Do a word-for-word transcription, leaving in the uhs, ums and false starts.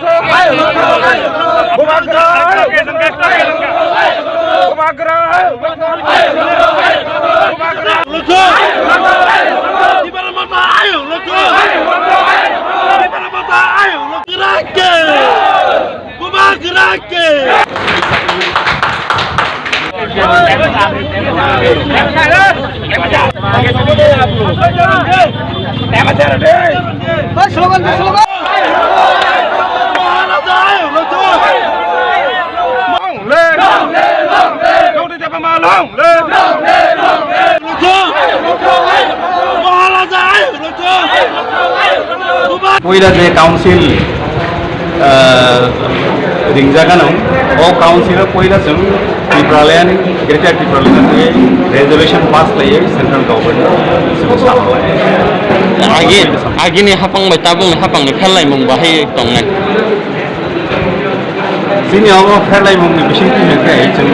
Bubagra! Bubagra! Bubagra! Bubagra! Puila je council ah, ringjak ano, o council o puila chwng Tipraland, Greater Tipraland ni resolution pass khlaiwi central government chwng saha. Agi, agini hapang bai tabukni hapangni pherlaimung bahai tongnai. Chini obo pherlaimungni bisingtwi hwnkhe chwng